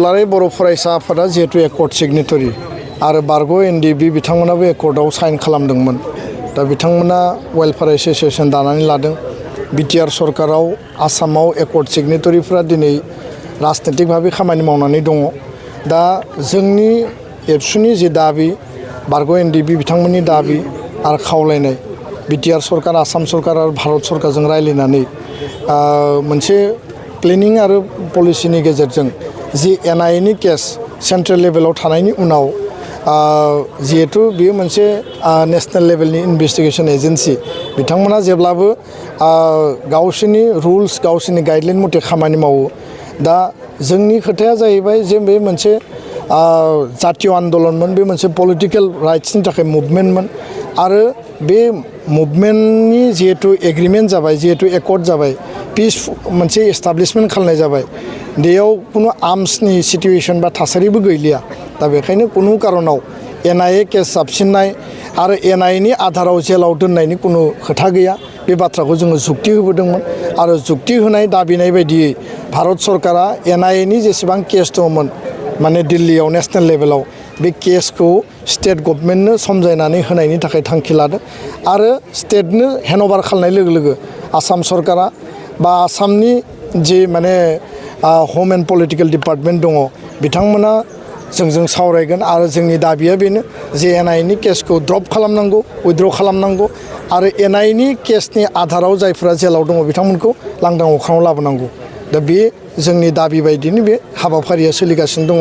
दुलाराय बर' फरायसा आफादा जिहेतु एकर्ड सिगनेटरि आरो बारग' एनडिबि बिथांमोनाबो एकर्डआव साइन खालामदोंमोन। दा बिथांमोना वेलफेयार एसोसिएसन दानानै लादों। बिटिआर सरकाराव आसामाव एकर्ड सिगनेटरिफ्रा दिनै राजनितिक भाबै खामानि मावनानै दङ। दा जोंनि एबसुनि जि दाबि बारग' एनडिबि बिथांमोननि दाबि आरो खावलायनाय बिटिआर सरकार आसाम सरकार आरो भारत सरकारजों रायलायनानै मोनसे प्लेनिं आरो पलिसिनि गेजेरजों जि एनआइएनि केस सेन्ट्रेल लेभेलाव थानायनि उनाव जिहेतु बेयो मोनसे नेशनेल लेभेलनि इनभेस्टिगेसन एजेन्सि बिथांमोना जेब्लाबो गावसोरनि रुल्स गावसोरनि गाइडलाइन मथे खामानि मावो। दा जोंनि खोथाया जाहैबाय जे बे मोनसे जातीय आन्दलनमोन, बे मोनसे पलिटिकेल राइट्सनि थाखाय मुभमेन्टमोन आरो बे मुभमेन्टनि जिहेतु एग्रिमेन्ट जाबाय, जिहेतु एकर्ड जाबाय, पिस मोनसे एस्टाब्लिशमेन्ट खालामनाय जाबाय, बेयाव कुनु आर्म्सनि सिटुएसन बा थासारिबो गैलिया। दा बेखायनो कुनु कारनाव एनआइए केस जाबसिननाय आरो एनआइएनि आधाराव जेलाव दोननायनि कुनु खोथा गैया। बे बाथ्राखौ जोङो जुक्ति होबोदोंमोन आरो जुक्ति होनाय दाबिनाय बायदियै भारत सरकारा एनआइएनि जेसेबां केस दंमोन माने दिल्लीयाव नेशनेल लेभेलाव बे केसखौ स्टेट गभर्नमेन्टनो समजायनानै होनायनि थाखाय थांखि लादों आरो स्टेटनो हेन्डअभार खालामनाय लोगो लोगो आसाम सरकारा बा आसामनि जि माने होम एन्ड पलिटिकेल डिपार्टमेन्ट दङ बिथांमोना जोंजों सावरायगोन आरो जोंनि दाबिया बेनो जे एनआइएनि केसखौ ड्रप खालामनांगौ, उइथड्र खालामनांगौ आरो एनआइएनि केसनि आधाराव जायफोरा जेलाव दङ बिथांमोनखौ लांदां अख्राङाव लाबोनांगौ। दा बे जोंनि दाबि बायदिनो बे हाबाफारिया सोलिगासिनो दङ।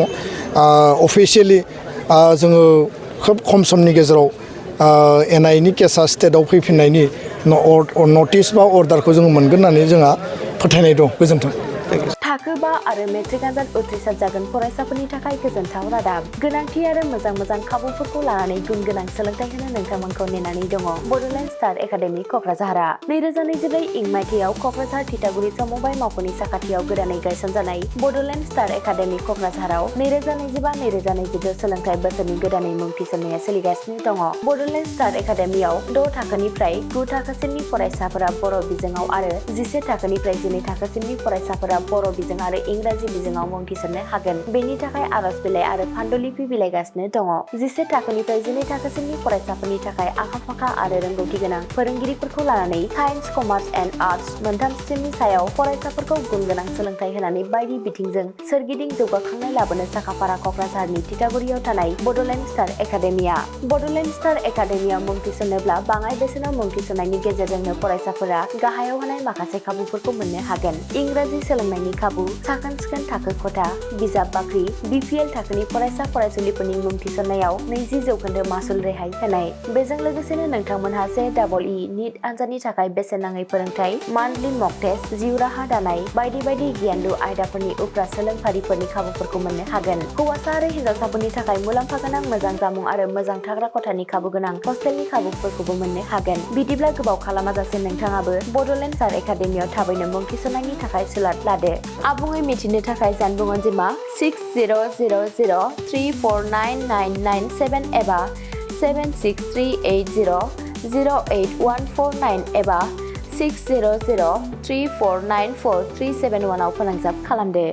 अफिसियेलि जोङो खोब खम समनि गेजेराव एनआइएनि केसा स्टेटआव फैफिननायनि नटिस बा अर्डारखौ जोङो मोनगोन होननानै जोंहा फोथायनाय दं। गोजोन्थों। थाखो 5 आरो मेट्रिक आनजाद उथ्रिसार जागोन फरायसाफोरनि थाखाय गोजोनथाव रादाब। गोनांथि आरो मोजां खाबुफोरखौ लानानै गुन गोनां सोलोंथाइ होनो नोंथांमोनखौ नेनानै दङ बड'लेण्ड स्टार एकाडेमि क'क्राझारआ। 2024 इं मायथाइयाव क'क्राझार थिथागुरि समबाय मावख'नि साखाथियाव गोदानै गायसनजानाय बड'लेण्ड स्टार एकाडेमि क'क्राझाराव 2025-2026 सोलोंथाइ बोसोरनि गोदानै मुं थिसननाया सोलिगासिनो दङ। बड'लेण्ड स्टार एकाडेमियाव 6 थाखोनिफ्राय 9 थाखोसिमनि फरायसाफोरा बर' बिजोङाव आरो 11 थाखोनिफ्राय 12 थाखोसिमनि फरायसाफोरा बर' बिजों आरो इंराजि बिजोङाव मुं थिसननो हागोन। बेनि थाखाय आर'ज बिलाइ आरो फान्डुलिपि बिलाइगासिनो दङ। 11 थाखोनिफ्राय 12 थाखोसिमनि फरायसाफोरनि थाखाय आखा-फाखा आरो रोंगौथि गोनां फोरोंगिरिफोरखौ लानानै साइन्स, कमार्स एन्ड आर्टस मोनथाम स्ट्रिमनि सायाव फरायसाफोरखौ गुन गोनां सोलोंथाइ होनानै बायदि बिथिंजों सोरगिदिं जौगाखांनाय लाबोनो साखाफारा क'क्राझारनि थिथागुरियाव थानाय बड'लेण्ड स्टार एकाडेमिया। बड'लेण्ड स्टार एकाडेमियाव मुं थिसननोब्ला बाङाइ बेसेनाव मुं थिसननायनि गेजेरजोंनो फरायसाफोरा गाहायाव होनाय माखासे खाबुफोरखौ मोननो हागोन। इंराजि सोलोंनायनि खाबु, साखोन-सिखोन थाखो खथा, बिजाब बाख्रि, बिपिएल थाखोनि फरायसा फरायसुलिफोरनि मुं थिसननायाव 20% मासुल रेहाय होनाय। बेजों लोगोसेनो नोंथांमोनहा JEE नीट आनजादनि थाखाय बेसेन नाङै फोरोंथाय, मान्थलि मक टेस्ट, जिउ राहा दानाय बायदि गियानलु आयदाफोरनि उफ्रा सोलोंफारिफोरनि खाबुफोरखौ मोननो हागोन। हौवासा आरो हिन्जावसाफोरनि थाखाय मुलाम्फा गोनां मोजां जामुं आरो मोजां थाग्रा खथानि खाबु गोनां हस्टेलनि खाबुफोरखौबो मोननो हागोन। बिदिब्ला गोबाव खालामाजासे नोंथाङाबो बड'लेण्ड स्टार एकाडेमियाव थाबैनो मुं थिसननायनि थाखाय सुलाद लादो। आबुङै मिथिनो थाखाय जानबुं अनजिमा 6000349997 एबा 7638008149 एबा 6003494371 आव फोनांजाब खालामदो।